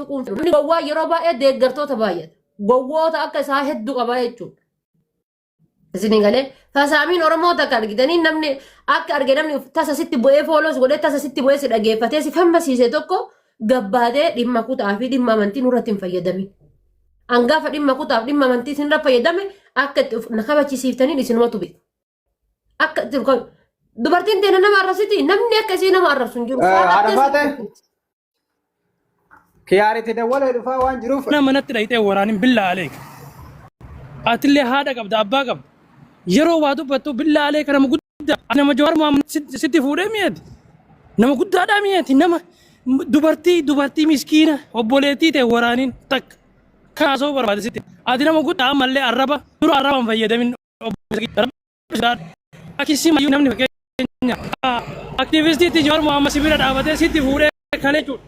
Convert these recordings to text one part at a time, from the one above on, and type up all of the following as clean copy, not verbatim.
Tuquun fedhu. Namni gowwaa yeroo baay'ee deeggartoota baay'ata. Gowwoota akka isaa hedduu qaba jechuudha. Isin galee tasaamiin Oromoo takka argitanii namni akka arge namni tasa sitti bu'ee fooloos godhee tasa sitti bu'ee si dhageeffatee si fammasiise tokko gabbaatee dhimma kutaa fi dhimma amantii nurratti hin fayyadamin. Angaafa dhimma kutaaf dhimma amantii isinirra fayyadame akka itti of na kabachisiiftaniin isinumatu beeka. Akka itti of dubartiin teena nama arrabsiti namni akka isii nama arrabsu hin jiru. Haadha Faatee. Kiyaaritti dawwalee dhufaa waan jiruuf. Mana manatti dhayxee waraanin billaa aleek. Atillee haadha qabda abbaa qabda. Yeroo waa dubbattu billaa aleeka nama guddaa nama Jawaar Mohaammed sitti fuudhee mi'eeti. Nama guddaadhaa mi'eeti nama dubartii dubartii miskiina obboleettii ta'e waraanin takka. Kan haasa'uu barbaade sitti. Ati nama guddaa ammallee arraba dura arraba hin fayyadamin obboleessa Akisi mayyuu namni fakkeenya aktiivistiitti Jawaar Mohaammed si bira dhaabatee sitti fuudhee kan jechuudha.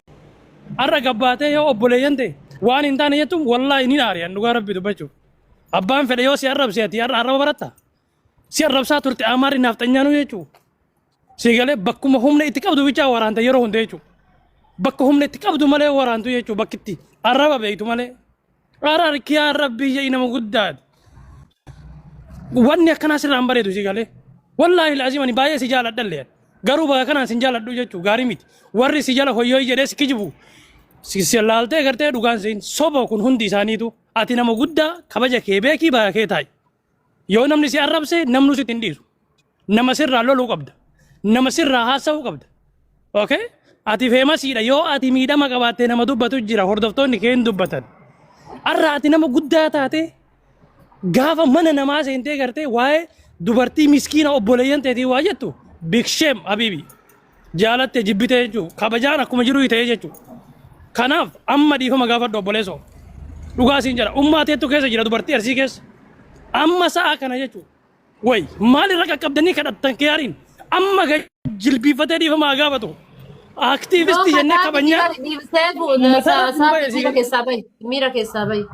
Har'a gabbaatee yoo obboleeyyan ta'e waan hin taane jettu wallaahi ni aari'an dhugaa rabbi dubbachuuf. Abbaan fedhe yoo si arrabse ati har'a arraba baratta. Si arrabsaa turte amaarri naafxanyaanuu jechuudha. Si galee bakkuma humna itti qabdu bichaa waraanta yeroo hunda jechuudha. Bakka humna itti qabdu malee waraantu jechuudha bakkitti arraba beektu malee. Arar kiyaa rabbii jedhi nama guddaadha. Wanni akkanaa sirraa hin bareedu si galee. Wallaahi laazim ani baay'ee si jaaladha illee. Garuu bakka kanaan sin jaaladhu jechuu gaarii miti. Warri si jala hoyyooyi jedhee si kijibu. Si laaltee gartee dhugaan siin soba kun hundi isaaniitu. Ati nama guddaa kabaja kee beekii bakka kee taa'i. Yoo namni si arrabse namnu sitti hin dhiisu. Nama sirraa loluu qabda. Nama sirraa haasa'uu qabda. Okay? Ati feemasiidha. Yoo ati miidhama qabaatte nama dubbatu jira. Hordoftoonni kee hin dubbatan. Har'a ati nama guddaa taate gaafa mana namaa seentee gartee waa'ee dubartii miskiina obboleeyyan teetii waa jettu big shame habibi. Jaalatte jibbite jechuudha. Kabajaan akkuma jiru ta'ee jechuudha. Kanaaf amma dhiifama gaafadhu obboleessoo. Dhugaa siin jedha. Ummaa teettu keessa jira dubartii arsii keessa. Amma sa'a kana jechuudha. Way maal irra qaqqabdanii kadhattan kiyaariin amma jilbiifatee dhiifama haa gaafatu. Aktiivistii jennee kabajnaa. Miira keessaa bahi. Miira keessaa bahi.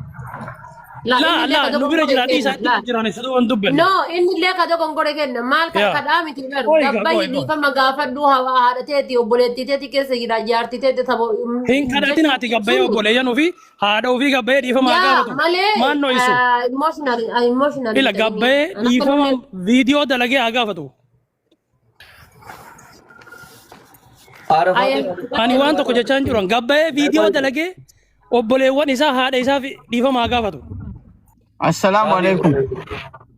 Laa laa nu bira jira dhiisaa itti jiran isa waan dubbanne. No, inni illee ka dogongore kenna. Maal kan Yaa. kadhaa miti bar. Qoy gaa, Gabbayyi qoy, qoy. dhiifama gaafadhu haadha teeti obboleettii teeti keessa jira jaartii teeti tabo. Hin kadhatin haati gabbayee obboleeyyan ofii haadha ofii gabbayee dhiifama haa Yaa gaafatu. malee Maal no'isu? emotional emotional. Ila gabbayee dhiifama viidiyoo dalagee haa gaafatu. Ani waan tokko jechaa hin jiru. Gabbayee viidiyoo dalagee obboleewwan isaa haadha isaa dhiifama haa gaafatu. Assalaamu alaikum.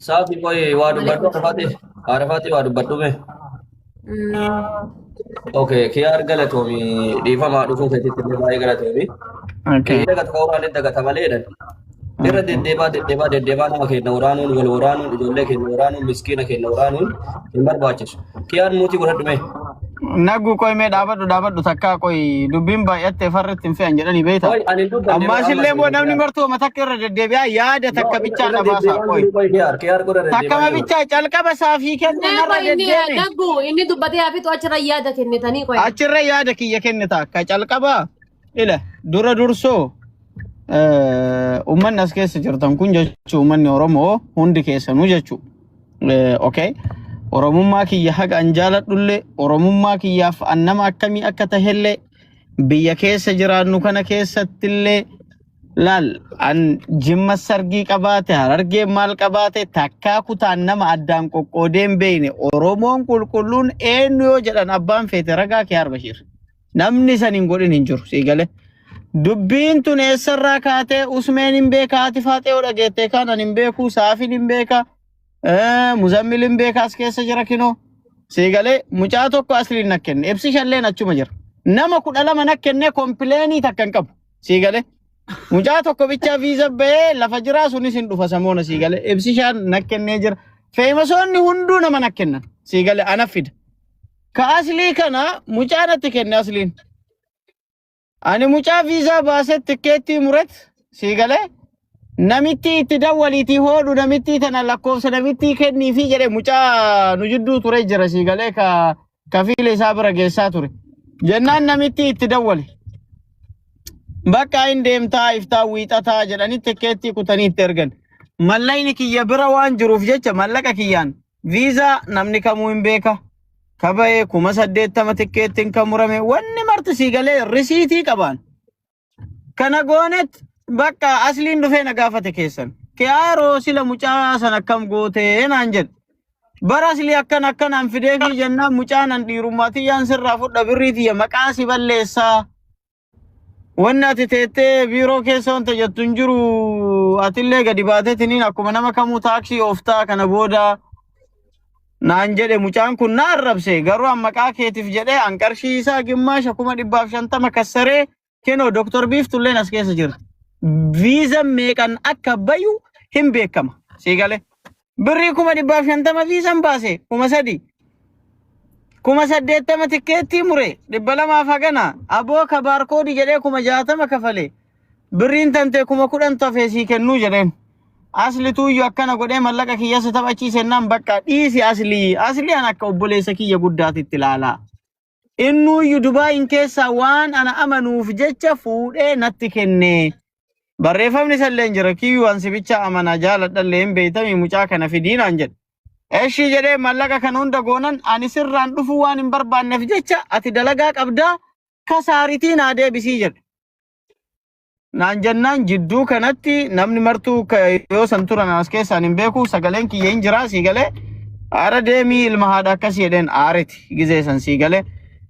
Saafi qoy waa dubbadhu Arafaati. Arafaati waa dubbadhu mee. Okay, kiyaar galatoomi dhiifamaa dhufuu keetitti illee baay'ee galatoomi. Okay. Dagata waraanee dagata malee jedhan. Irra deddeebaa deddeebaa deddeebaa nama keenya waraanuun wal waraanuun ijoollee keenya waraanuun miskiina keenya waraanuun hin barbaachisu. Kiyaan muutii godhadhu mee. Naggu qoy mee dhaabadhu dhaabadhu takkaa qoy dubbiin baay'attee farratti hin fe'an jedhanii beekta. Qoy ani hin dubbanne Ammaa bara isillee amma immoo namni martuu amma takka irra deddeebi'aa yaada takka bichaa na baasaa qoy. Kiyaar kiyaar godha Takkama deddeebaa jiru. bichaa calqaba saafii kenne narra Inni deddeeme. naggu inni dubbatee hafitu achirra yaada kennitanii qoy. Achirra yaada kiyya kennita akka calqaba ila dura dursoo uummanni as keessa jirtan kun jechuu uummanni Oromoo hundi keessanuu jechuu. Okay. Oromummaa kiyya haga an jaaladhullee Oromummaa kiyyaaf an nama akkamii akka tahellee biyya keessa jiraannu kana keessattillee laal an jimma sargii qabaate harargee maal qabaate takkaa kutaan nama addaan qoqqoodee hin beekne Oromoon qulqulluun eenyu yoo jedhan abbaan feete ragaa kee Arbashiir. Namni san hin godhin hin jiru sii galee. Dubbiin tun eessarraa kaatee Usmeen hin beeka haati faaxee yoo dhageettee kaan an hin beeku saafin hin beeka muzammil hin beeka as keessa jira kinoo. Sii galee mucaa tokko asliin na kenne ibsi shalleen achuma jira. Nama 12 na kenne kompileenii takka hin qabu sii galee. Mucaa tokko bichaa viiza bahee lafa jiraa sunis hin dhufa samoona sii galee ibsi shaan na kennee jira. Feemasoonni hunduu nama na kennan sii galee ana fida. Ka aslii kana mucaa natti kenne asliin. Ani mucaa viizaa baasee tikkeettii muret sii galee namittii itti dawwaliitii hoodhu namittii tana lakkoofsa namittii kenniifi jedhe mucaa nu jidduu ture jira sii galee ka kafiila isaa bira geessaa ture. Jennaan namittii itti dawwale. Bakka hin deemtaa iftaa wiixataa jedhanii tikkeettii kutanii itti ergan. Mallaqni kiyya bira waan jiruuf jecha mallaqa kiyyaan Viizaa namni kamuu hin beeka. Ka ba'e 80,000 tikkeettiin kan murame wanni marti sii galee risiitii qabaan. Kana goonet bakka asliin dhufee na gaafate keessan. Kiyaaroo sila mucaa san akkam gootee naan jedhe. Bara aslii akkan akkanaan fideefii jennaan mucaan an dhiirummaa tiyyaan sirraa fudha birrii tiyya maqaa si balleessaa. Wanni ati teettee biiroo keessa wanta jettu hin jiru atillee gadi baateetiniin akkuma nama kamuu taaksii ooftaa kana booda naan jedhe. Mucaan kun na arrabse, garuu an maqaa keetiif jedhee an qarshii isaa gimmaasha 150,000 kassaree kenoo Doktor Biiftulleen as keessa jirti. Viizan meeqan akka bayu hin beekama. Sii galee. Birrii 150,000 viizan baase 3,000. 80,000 tikkeettii mure 200f hagana aboo ka barcode jedhee 60,000 kafale, birriin tante 10,000 tafee sii kennuu jedheen. Asli tuuyyuu akkana godhee mallaqa kiyyasa taphachiisennaan bakka dhiisi aslii aslii an akka obboleessa kiyya guddaatitti ilaalaa. Innuuyyu Dubaayin keessaa waan ana amanuuf jecha fuudhee natti kenne. Barreeffamni isallee hin jira, kiyyuu an sibicha amanaa jaaladhallee hin beeytamii mucaa kana fidiinaan jedhe. Eshii jedhee mallaqa kana hunda goonan ani sirraan dhufuu waan hin barbaanneef jecha ati dalagaa qabdaa kasaaritii naa deebisii jedhe. Naan jennaan jidduu kanatti namni martuu yoo san turan as keessaan hin beeku, sagaleen kiyya hin jiraa sii galee aara deemii ilma haadha akkasii jedheen aareti gizee san sii galee.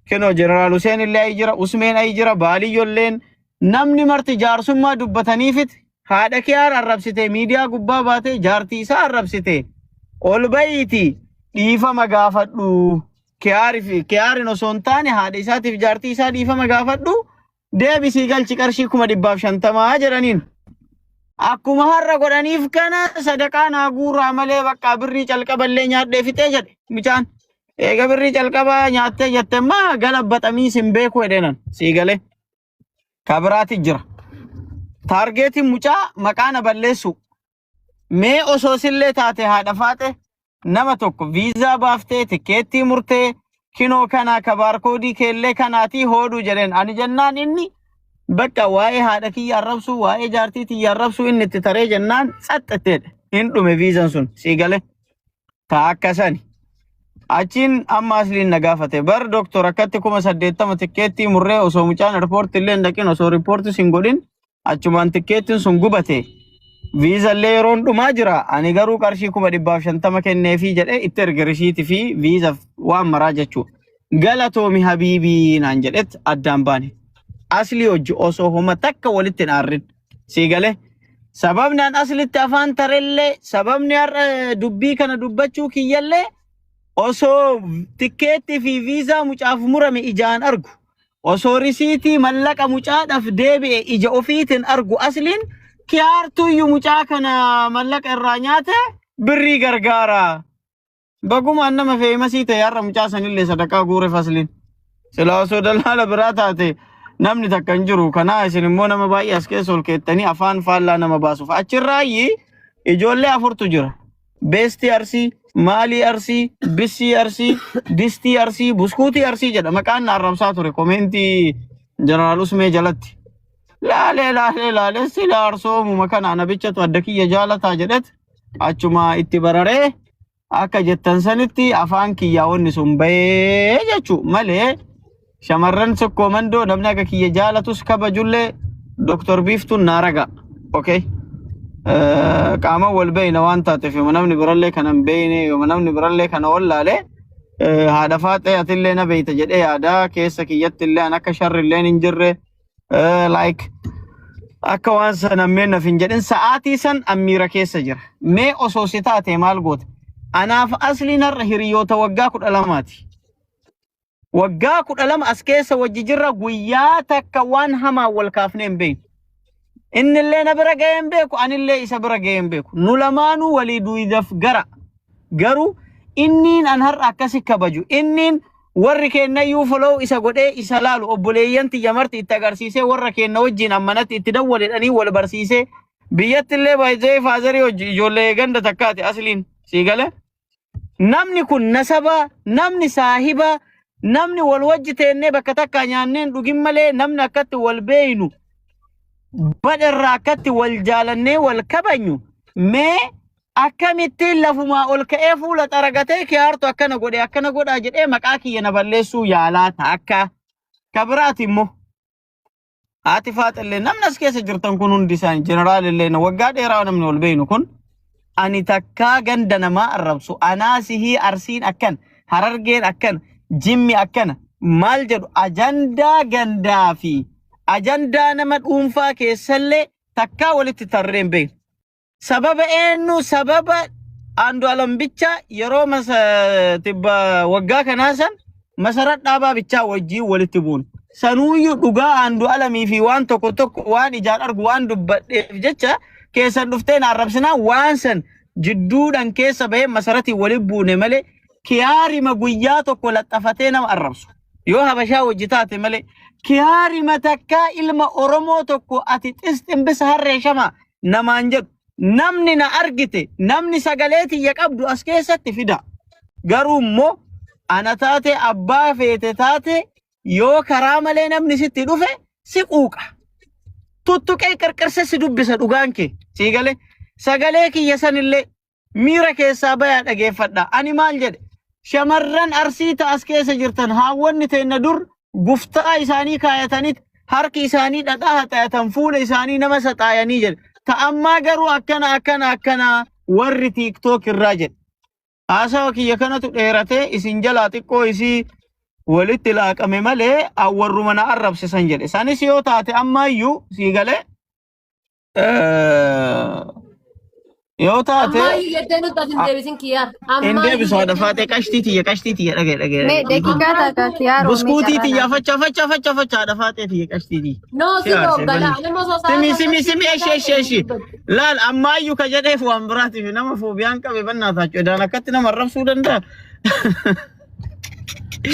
Kinoo Jeneraal Huseen illee ayi jira, Usmeen ayi jira, Baaliyyolleen namni marti jaarsummaa dubbataniifit haadha kiyaar arrabsite, miidiyaa gubbaa baatee jaartii isaa arrabsite, ol bayiiti dhiifama gaafadhu, kiyaarii fi kiyaarin osoo hin taane haadha isaatiif jaartii isaa dhiifama gaafadhu, deebisii galchi qarshii 150,000 jedhaniin. Akkuma har'a godhaniif kana sadaqaa naa guuraa malee bakka birrii calqaballee nyaadhee fixee jedhe mucaan. Eega birrii calqabaa nyaattee jette maa gala baxamii sin beeku jedheenan sii galee. Kabiraati jira. Targetiin mucaa maqaa na balleessu. Mee osoo sillee taate haadha faaxe nama tokko viizaa baaftee tikkeettii murtee kinoo kanaa ka barcode keellee kanaatii hooduu jedheen ani jennaan inni bakka waa'ee haadha kiyya arrabsuu, waa'ee jaartii tiyya arrabsuu inni itti taree jennaan tsaxxatteedha. Hin dhume viizaan sun sii galee. Ta akka sani. Achiin amma asliin na gaafate bar doktor akkatti 80,000 tikkeettii murree osoo mucaan airportii illee hin dhaqin, osoo riippoortii hin godhin achumaan tikkeettiin sun gubate. Viiza illee yeroon dhumaa jira, ani garuu qarshii 150,000 kenneefii jedhee itti erge rishiitii fi viizaaf waan maraa jechuudha. Galatoomi habiibii naan jedhet addaan baane. Aslii hojii osoo homa takka walitti hin aarrin. Sii galee. Sababni an aslitti afaan tarellee, sababni har'a dubbii kana dubbachuu kiyyallee, osoo tikkeettii fi viizaa mucaaf murame ijaan argu, osoo risiitii mallaqa mucaadhaaf deebi'e ija ofiitiin argu, asliin kiyaartuyyuu mucaa kana mallaqa irraa nyaate birrii gargaara. Baguma an nama famous ta'e har'a mucaa sanillee sadaqaa guure fasliin. Silaa osoo dalaala biraa taate namni takka hin jiru. Kanaa isin immoo nama baay'ee as keessa ol keettanii afaan faallaa nama baasuuf. Achirraayyi ijoollee afurtu jira. Beestii Arsii, Maalii Arsii, Bissii Arsii, Distii Arsii, Buskuutii Arsii jedha. Maqaan na arrabsaa ture commentii Jeneraal Usmee jalatti. Laalee laalee laalee sila arsoomuma kana ana bichatu adda kiyya jaalataa jedhet achuma itti bararee akka jettan sanitti afaan kiyyaa wanni sun bahee jechuu malee shamarran sokkoo mandoo namni akka kiyya jaalatus kabajullee Doktor Biiftuun naa raga. Okay. Qaama wal beeyna waan taateef yooma namni birallee kana hin beeyne, yooma namni birallee kana wallaalee, haadha faaxee atillee na beeyta jedhee yaada keessa kiyyatti illee an akka sharri illeen hin jirre, like akka waan sana ammeen naf hin jedhin sa'aatii san ammiira keessa jira. Mee osoo si taate maal goota? Anaaf asliin har'a hiriyoota waggaa 12ti. Waggaa 12 as keessa wajji jirra, guyyaa takka waan hamaa wal kaafnee hin beeknu. Innillee na bira ga'ee hin beeku, anillee isa bira ga'ee hin beeku. Nu lamaanuu walii duwidaf gara. Garuu inniin an har'a akkasi kabaju, inniin warri kennayyuu follow isa godhee isa laalu, obboleeyyan tiyya marti itti agarsiisee, warra kenna wajjin ammanatti itti dawwaledhanii wal barsiisee, biyyatti illee baay'ee fatherii hojii ijoollee ganda takkaati asliin sii galee. Namni kun nasaba, namni saahiba, namni wal wajji teennee bakka takkaa nyaanneen dhugin malee namni akkatti wal beeynu badharraa akkatti wal jaalannee wal kabajnu, mee akkamittiin lafumaa ol ka'ee fuula xaragatee kiyaartu akkana godhe akkana godhaa jedhee maqaa kiyya na balleessuu yaalaa takka. Kabiraati immoo Haati faaxillee namni as keessa jirtan kun hundi isaanii jeneraalillee waggaa dheeraa namni ol beeynu kun ani takkaa ganda namaa arrabsu anaa sihii arsiin akkan harargeen akkan jimmi akkana maal jedhu ajandaa gandaa fi ajandaa nama dhuunfaa keessallee takkaa walitti tarree hin beeknu. Sababa eenyu sababa Andu'aalam bicha yeroo masa tibba waggaa kanaa san masarat dhaabaa bichaa wajjin walitti buun. Sanuuyyuu dhugaa Andu'aalamii fi waan tokko tokko waan ijaan argu waan dubbadheef jecha keessan dhuftee na arrabsinaa waan san jidduudhaan keessa bahee masaratiin walitti buune malee kiyaarima guyyaa tokko laxafatee nama arrabsu. Yoo habashaa wajji taate malee kiyaarima takkaa ilma Oromoo tokko ati xisximbisa harree shamaa namaan jedhu namni na argite namni sagalee tiyya qabdu as keessatti fida. Garuu immoo ana taate abbaa feete taate yoo karaa malee namni sitti dhufe si quuqa. Tuttuqee qirqirse si dubbisa dhugaan kee. Sii galee sagalee kiyya sanillee miira keessaa bayaa dhageeffadha. Ani maal jedhe shamarran arsii ta'as keessa jirtan haawwanni teenna dur guftaa isaanii kaayataniit harki isaanii dhadhaa haxaayatan fuula isaanii nama saxaayanii jedhe. Ta'ammaa garuu akkana akkana akkana warri tiiktook irraa jedhe. Haasawa kiyya kanatu dheeratee isin jalaa xiqqoo isii walitti laaqame malee awwarruma na arrabsisan jedhe. Sanis yoo taate ammaayyuu sii galee yoo taate Ammaa jettee nutti as hin deebisin kiyyaar. hin deebisu haadha faatee qashtii tiyya qashtii tiyya dhagaye dhagaye. Mee daqiiqaa takka kiyaaroo mee Buskuutii carraa tiyya naaf. facha facha facha facha haadha faatee tiyya qashtii tiyya. No si Si aarse dooggala. bani. Nama osoo Simi sa'a simi simi eshi eshi eshi. Laal ammaayyuu ka jedheef waan biraatiif nama foobiyaan qabe bannaa taachuu edaan akkatti nama arrabsuu danda'a.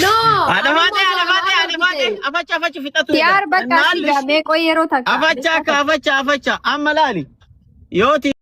No. Haadha faatee haadha faatee haadha faatee afacha afacha fixatu. Kiyaar bakka sigaa mee qoy yeroo takka. Afacha akka afacha afacha amma laali. Yoo ti